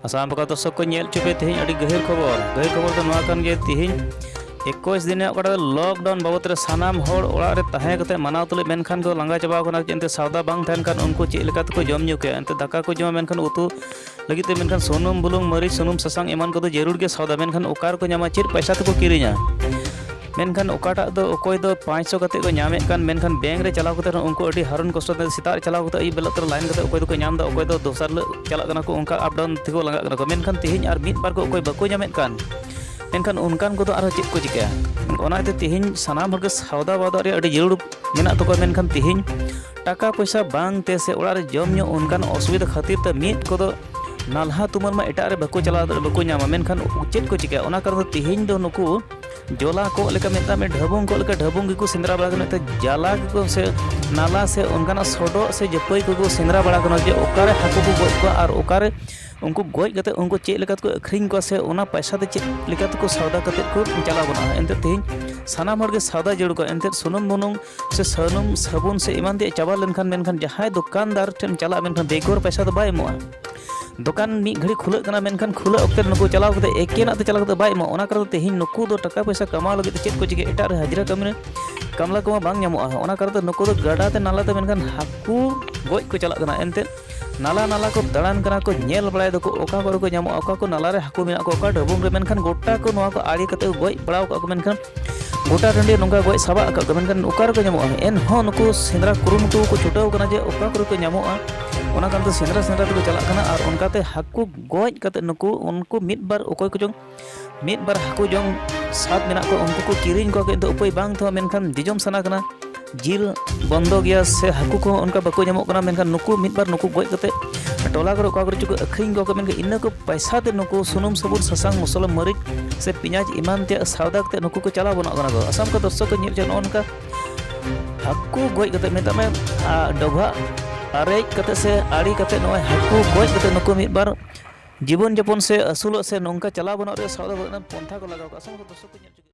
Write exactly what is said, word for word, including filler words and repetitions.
ᱟᱥᱟᱢ ᱵᱚᱸᱜᱟ ᱫᱚᱨᱥᱚᱠ ᱠᱚ, ᱧᱮᱞ ᱦᱚᱪᱚ ᱯᱮ ᱛᱮᱦᱮᱧ ᱟᱹᱰᱤ ᱜᱟᱹᱦᱤᱨ ᱠᱷᱚᱵᱚᱨ᱾ ᱜᱟᱹᱦᱤᱨ ᱠᱷᱚᱵᱚᱨ ᱫᱚ ᱱᱚᱣᱟ ᱠᱟᱱ ᱜᱮᱭᱟ, ᱛᱮᱦᱮᱧ ᱮᱠᱩᱥ ᱫᱤᱱ ᱨᱮᱱᱟᱜ ᱚᱠᱟᱴᱟᱜ ᱫᱚ lockdown ᱵᱟᱵᱚᱫ ᱨᱮ ᱥᱟᱱᱟᱢ ᱦᱚᱲ ᱚᱲᱟᱜ ᱨᱮ ᱛᱟᱦᱮᱸ ᱠᱟᱛᱮ ᱢᱟᱱᱟᱣ ᱛᱩᱞᱩᱡ ᱢᱮᱱᱠᱷᱟᱱ ᱠᱚ ᱞᱟᱸᱜᱟ ᱪᱟᱵᱟᱣ ᱠᱟᱱᱟ᱾ ᱮᱱᱛᱮ ᱥᱟᱣᱫᱟ ᱵᱟᱝ ᱛᱟᱦᱮᱱ ᱠᱷᱟᱱ ᱩᱱᱠᱩ ᱪᱮᱫ ᱞᱮᱠᱟ ᱛᱮᱠᱚ ᱡᱚᱢ ᱧᱩ ᱠᱮᱭᱟ? ᱮᱱᱛᱮ ᱫᱟᱠᱟ ᱠᱚ ᱡᱚᱢᱟ, ᱢᱮᱱᱠᱷᱟᱱ ᱩᱛᱩ ᱞᱟᱹᱜᱤᱫ ᱛᱮ ᱢᱮᱱᱠᱷᱟᱱ ᱥᱩᱱᱩᱢ, ᱵᱩᱞᱩᱝ, ᱢᱟᱹᱨᱤᱪ, ᱥᱩᱱᱩᱢ, ᱥᱟᱥᱟᱝ ᱮᱢᱟᱱ ᱠᱚᱫᱚ ᱡᱟᱹᱨᱩᱲ ᱜᱮ ᱥᱟᱣᱫᱟ, ᱢᱮᱱᱠᱷᱟᱱ ᱚᱠᱟ ᱨᱮᱠᱚ ᱧᱟᱢᱟ? ᱪᱮᱫ ᱯᱚᱭᱥᱟ ᱛᱮᱠᱚ ᱠᱤᱨᱤᱧᱟ? ᱢᱮᱱᱠᱷᱟᱱ ᱚᱠᱟᱴᱟᱜ ᱫᱚ ᱚᱠᱚᱭ ᱫᱚ ᱯᱟᱸᱪᱥᱚ ᱠᱟᱛᱮ ᱠᱚ ᱧᱟᱢᱮᱫ ᱠᱟᱱ, ᱢᱮᱱᱠᱷᱟᱱ ᱵᱮᱝᱠ ᱨᱮ ᱪᱟᱞᱟᱣ ᱠᱟᱛᱮ ᱨᱮᱦᱚᱸ ᱩᱱᱠᱩ ᱟᱹᱰᱤ ᱦᱟᱨᱚᱱ ᱠᱚᱥᱴᱚ ᱛᱮ ᱥᱮᱛᱟᱜ ᱨᱮ ᱪᱟᱞᱟᱣ ᱠᱟᱛᱮ ᱟᱹᱭᱩᱵ ᱵᱮᱞᱟ ᱛᱮ line ᱠᱟᱛᱮ ᱚᱠᱚᱭ ᱫᱚᱠᱚ ᱧᱟᱢ ᱮᱫᱟ, ᱚᱠᱚᱭ ᱫᱚ ᱫᱚᱥᱟᱨ ᱦᱤᱞᱳᱜ ᱪᱟᱞᱟᱜ ᱠᱟᱱᱟ ᱠᱚ, ᱚᱱᱠᱟ up down ᱛᱮᱠᱚ ᱞᱟᱸᱜᱟᱜ ᱠᱟᱱᱟ ᱠᱚ᱾ ᱢᱮᱱᱠᱷᱟᱱ ᱛᱮᱦᱮᱧ ᱟᱨ ᱢᱤᱫ ᱵᱟᱨ ᱠᱚ ᱚᱠᱚᱭ ᱵᱟᱠᱚ ᱧᱟᱢᱮᱫ ᱠᱟᱱ, ᱢᱮᱱᱠᱷᱟᱱ ᱚᱱᱠᱟᱱ ᱠᱚᱫᱚ ᱟᱨᱦᱚᱸ ᱪᱮᱫ ᱠᱚ ᱪᱤᱠᱟᱹᱭᱟ? ᱚᱱᱟ ᱤᱭᱟᱹᱛᱮ ᱛᱮᱦᱮᱧ ᱥᱟᱱᱟᱢ ᱦᱚᱲ ᱜᱮ ᱥᱟᱣᱫᱟ ᱵᱟᱣᱫᱟ ᱨᱮᱭᱟᱜ ᱟᱹᱰᱤ ᱡᱟᱹᱨᱩᱲ ᱢᱮᱱᱟᱜ ᱛᱟᱠᱚᱣᱟ᱾ ᱢᱮᱱᱠᱷᱟᱱ ᱛᱮᱦᱮᱧ ᱴᱟᱠᱟ ᱯᱚᱭᱥᱟ ᱵᱟᱝ ᱛᱮ ᱥᱮ ᱚᱲᱟᱜ ᱨᱮ ᱡᱚᱢ ᱧᱩ ᱚᱱᱠᱟᱱ ᱚᱥᱩᱵᱤᱫᱷᱟ ᱠᱷᱟᱹᱛᱤᱨ ᱛᱮ ᱢᱤᱫ ᱠᱚᱫᱚ ᱱᱟᱞᱦᱟ ᱛᱩᱢᱟᱹᱞ ᱢᱟ ᱮᱴᱟᱜ ᱨᱮ ᱵᱟᱠᱚ ᱪᱟᱞᱟᱣ ᱫᱟᱲᱮ-, ᱵᱟᱠᱚ ᱧᱟᱢᱟ᱾ ᱢᱮᱱᱠᱷᱟᱱ ᱪᱮᱫ ᱠᱚ ᱪᱤᱠᱟᱹᱭᱟ? ᱚᱱᱟ ᱠᱟᱨᱚᱱ ᱛᱮ ᱛᱮᱦᱮᱧ ᱫᱚ ᱱᱩᱠᱩ ᱡᱚᱞᱟ ᱠᱚᱜ ᱞᱮᱠᱟ ᱢᱮᱛᱟᱜ ᱢᱮ, ᱰᱷᱟᱹᱵᱩᱝ ᱠᱚᱜ ᱞᱮᱠᱟ ᱰᱷᱟᱹᱵᱩᱝ ᱜᱮᱠᱚ ᱥᱮᱸᱫᱽᱨᱟ ᱵᱟᱲᱟ ᱠᱟᱱᱟ᱾ ᱱᱮᱛᱟᱨ ᱡᱟᱞᱟ ᱜᱮᱠᱚ ᱥᱮ ᱱᱟᱞᱟ ᱥᱮ ᱚᱱᱠᱟᱱᱟᱜ ᱥᱚᱰᱚᱜ ᱥᱮ ᱡᱟᱹᱯᱟᱹᱭ ᱠᱚᱠᱚ ᱥᱮᱸᱫᱽᱨᱟ ᱵᱟᱲᱟ ᱠᱟᱱᱟ ᱡᱮ ᱚᱠᱟᱨᱮ ᱦᱟᱹᱠᱩ ᱠᱚ ᱜᱚᱡ ᱠᱚᱣᱟ ᱟᱨ ᱚᱠᱟᱨᱮ ᱩᱱᱠᱩ ᱜᱚᱡ ᱠᱟᱛᱮ ᱩᱱᱠᱩ ᱪᱮᱫ ᱞᱮᱠᱟ ᱛᱮᱠᱚ ᱟᱹᱠᱷᱨᱤᱧ ᱠᱚᱣᱟ ᱥᱮ ᱚᱱᱟ ᱯᱚᱭᱥᱟ ᱛᱮ ᱪᱮᱫ ᱞᱮᱠᱟ ᱛᱮᱠᱚ ᱥᱟᱣᱫᱟ ᱠᱟᱛᱮ ᱠᱚ ᱪᱟᱞᱟᱣ ᱜᱟᱱᱚᱜᱼᱟ᱾ ᱮᱱᱛᱮᱫ ᱛᱮᱦᱮᱧ ᱥᱟᱱᱟᱢ ᱦᱚᱲ ᱜᱮ ᱥᱟᱣᱫᱟ ᱡᱟᱹᱨᱩᱲ ᱠᱚᱣᱟ᱾ ᱮᱱᱛᱮᱫ ᱥᱩᱱᱩᱢ ᱵᱩᱱᱩᱢ ᱥᱮ ᱥᱩᱱᱩᱢ ᱥᱟᱵᱚᱱ ᱥᱮ ᱮᱢᱟᱱ ᱛᱮᱭᱟᱜ ᱪᱟᱵᱟ ᱞᱮᱱᱠᱷᱟᱱ, ᱢᱮᱱᱠᱷᱟᱱ ᱡᱟᱦᱟᱸᱭ ᱫᱚᱠᱟᱱᱫᱟᱨ ᱴᱷᱮᱱ ᱪᱟᱞᱟᱜ, ᱢᱮᱱᱠᱷᱟᱱ ᱵᱮᱜᱚᱨ ᱯᱚᱭᱥᱟ ᱫᱚ ᱵᱟᱭ ᱮᱢᱚᱜᱼᱟ᱾ ᱫᱚᱠᱟᱱ ᱢᱤᱫ ᱜᱷᱟᱹᱲᱤ ᱠᱷᱩᱞᱟᱹᱜ ᱠᱟᱱᱟ, ᱢᱮᱱᱠᱷᱟᱱ ᱠᱷᱩᱞᱟᱹᱜ ᱚᱠᱛᱮ ᱨᱮ ᱱᱩᱠᱩ ᱪᱟᱞᱟᱣ ᱠᱟᱛᱮ ᱮᱠᱮᱱᱟᱜ ᱛᱮ ᱪᱟᱞᱟᱣ ᱠᱟᱛᱮ ᱵᱟᱭ ᱮᱢᱚᱜᱼᱟ᱾ ᱚᱱᱟ ᱠᱟᱨᱚᱱ ᱛᱮ ᱛᱮᱦᱮᱧ ᱱᱩᱠᱩ ᱫᱚ ᱴᱟᱠᱟ ᱯᱚᱭᱥᱟ ᱠᱟᱢᱟᱣ ᱞᱟᱹᱜᱤᱫ ᱛᱮ ᱪᱮᱫ ᱠᱚ ᱪᱤᱠᱟᱹᱭᱟ? ᱮᱴᱟᱜ ᱨᱮ ᱦᱟᱡᱽᱨᱟ ᱠᱟᱹᱢᱤ ᱨᱮ ᱠᱟᱢᱞᱟ ᱠᱚᱢᱟ ᱵᱟᱝ ᱧᱟᱢᱚᱜᱼᱟ᱾ ᱚᱱᱟ ᱠᱟᱨᱚᱱ ᱛᱮ ᱱᱩᱠᱩ ᱫᱚ ᱜᱟᱰᱟ ᱛᱮ ᱱᱟᱞᱟ ᱛᱮ ᱢᱮᱱᱠᱷᱟᱱ ᱦᱟᱹᱠᱩ ᱜᱚᱡ ᱠᱚ ᱪᱟᱞᱟᱜ ᱠᱟᱱᱟ᱾ ᱮᱱᱛᱮᱫ ᱱᱟᱞᱟ ᱱᱟᱞᱟ ᱠᱚ ᱫᱟᱬᱟᱱ ᱠᱟᱱᱟ ᱠᱚ, ᱧᱮᱞ ᱵᱟᱲᱟᱭ ᱫᱟᱠᱚ ᱚᱠᱟ ᱠᱚᱨᱮ ᱠᱚ ᱧᱟᱢᱚᱜᱼᱟ, ᱚᱠᱟ ᱠᱚ ᱱᱟᱞᱟ ᱨᱮ ᱦᱟᱹᱠᱩ ᱢᱮᱱᱟᱜ ᱠᱚᱣᱟ, ᱚᱠᱟ ᱰᱷᱟᱹᱵᱩᱝ ᱨᱮ, ᱢᱮᱱᱠᱷᱟᱱ ᱜᱚᱴᱟ ᱠᱚ ᱱᱚᱣᱟ ᱠᱚ ᱟᱲᱮ ᱠᱟᱛᱮ ᱠᱚ ᱜᱚᱡ ᱵᱟᱲᱟᱣ ᱠᱟᱜ ᱠᱚ, ᱢᱮᱱᱠᱷᱟᱱ ᱜᱚᱴᱟ ᱴᱟᱺᱰᱤ ᱱᱚᱝᱠᱟ ᱜᱚᱡ ᱥᱟᱵᱟᱜ ᱟᱠᱟᱫ ᱠᱚᱣᱟ, ᱢᱮᱱᱠᱷᱟᱱ ᱚᱠᱟ ᱨᱮᱠᱚ ᱧᱟᱢᱚᱜᱼᱟ? ᱮᱱᱦᱚᱸ ᱱᱩᱠᱩ ᱥᱮᱸᱫᱽᱨᱟ ᱠᱩᱨᱩᱢᱩᱴᱩ ᱠᱚ ᱪᱷᱩᱴᱟᱹᱣ ᱠᱟᱱᱟ ᱡᱮ ᱚᱠᱟ ᱠᱚᱨᱮ ᱠᱚ ᱧᱟᱢᱚᱜᱼᱟ᱾ ᱚᱱᱟ ᱠᱟᱨᱚᱱ ᱛᱮ ᱥᱮᱸᱫᱽᱨᱟ ᱥᱮᱸᱫᱽᱨᱟ ᱛᱮᱠᱚ ᱪᱟᱞᱟᱜ ᱠᱟᱱᱟ ᱟᱨ ᱚᱱᱠᱟᱛᱮ ᱦᱟᱹᱠᱩ ᱜᱚᱡ ᱠᱟᱛᱮ ᱱᱩᱠᱩ, ᱩᱱᱠᱩ ᱢᱤᱫ ᱵᱟᱨ ᱚᱠᱚᱭ ᱠᱚᱪᱚᱝ ᱢᱤᱫ ᱵᱟᱨ ᱦᱟᱹᱠᱩ ᱡᱚᱢ ᱥᱟᱫ ᱢᱮᱱᱟᱜ ᱠᱚᱣᱟ, ᱩᱱᱠᱩ ᱠᱚ ᱠᱤᱨᱤᱧ ᱠᱚᱣᱟ, ᱠᱤᱱᱛᱩ ᱩᱯᱟᱹᱭ ᱵᱟᱝ ᱛᱟᱦᱮᱸ, ᱢᱮᱱᱠᱷᱟᱱ ᱡᱚᱡᱚᱢ ᱥᱟᱱᱟ ᱠᱟᱱᱟ, ᱡᱤᱞ ᱵᱚᱱᱫᱚ ᱜᱮᱭᱟ ᱥᱮ ᱦᱟᱹᱠᱩ ᱠᱚᱦᱚᱸ ᱚᱱᱠᱟ ᱵᱟᱠᱚ ᱧᱟᱢᱚᱜ ᱠᱟᱱᱟ, ᱢᱮᱱᱠᱷᱟᱱ ᱱᱩᱠᱩ ᱢᱤᱫ ᱵᱟᱨ ᱱᱩᱠᱩ ᱜᱚᱡ ᱠᱟᱛᱮ ᱴᱚᱞᱟ ᱠᱚᱨᱮ ᱚᱠᱟ ᱠᱚᱨᱮ ᱪᱚᱠᱚ ᱟᱹᱠᱷᱨᱤᱧ ᱠᱚᱣᱟ ᱠᱚ, ᱢᱮᱱᱠᱷᱟᱱ ᱤᱱᱟᱹ ᱠᱚ ᱯᱚᱭᱥᱟ ᱛᱮ ᱱᱩᱠᱩ ᱥᱩᱱᱩᱢ, ᱥᱟᱵᱚᱱ, ᱥᱟᱥᱟᱝ, ᱢᱚᱥᱞᱟ, ᱢᱟᱹᱨᱤᱪ ᱥᱮ ᱯᱮᱸᱭᱟᱡᱽ ᱮᱢᱟᱱ ᱛᱮᱭᱟᱜ ᱥᱟᱣᱫᱟ ᱠᱟᱛᱮ ᱱᱩᱠᱩ ᱠᱚ ᱪᱟᱞᱟᱣ ᱜᱟᱱᱚᱜ ᱠᱟᱱᱟ ᱠᱚ᱾ ᱟᱥᱟᱢ ᱠᱚ ᱫᱚᱨᱥᱚᱠ ᱠᱚ ᱧᱮᱞ ᱪᱮ ᱱᱚᱜᱼᱚ ᱱᱚᱝᱠᱟ ᱦᱟᱹᱠᱩ ᱜᱚᱡ ᱠᱟᱛᱮ ᱢᱮᱛᱟᱜ ᱢᱮ, ᱟᱨ ᱰᱚᱵᱷᱟᱜ ᱟᱨᱮᱡ ᱠᱟᱛᱮ ᱥᱮ ᱟᱲᱮ ᱠᱟᱛᱮ ᱱᱚᱜᱼᱚᱭ ᱦᱟᱹᱠᱩ ᱜᱚᱡ ᱠᱟᱛᱮ ᱱᱩᱠᱩ ᱢᱤᱫ ᱵᱟᱨ ᱡᱤᱵᱚᱱ ᱡᱟᱯᱚᱱ ᱥᱮ ᱟᱹᱥᱩᱞᱚᱜ ᱥᱮ ᱱᱚᱝᱠᱟ ᱪᱟᱞᱟᱣ ᱜᱟᱱᱚᱜ ᱨᱮᱭᱟᱜ ᱥᱟᱣᱫᱟ ᱵᱟᱹᱱᱩᱜᱼᱟ, ᱯᱚᱱᱛᱷᱟ ᱠᱚ ᱞᱟᱜᱟᱣ ᱠᱟᱜᱼᱟ᱾ ᱟᱥᱟᱢ ᱠᱚ ᱫᱚᱨᱥᱚᱠ ᱠᱚ ᱧᱮᱞ ᱪᱮ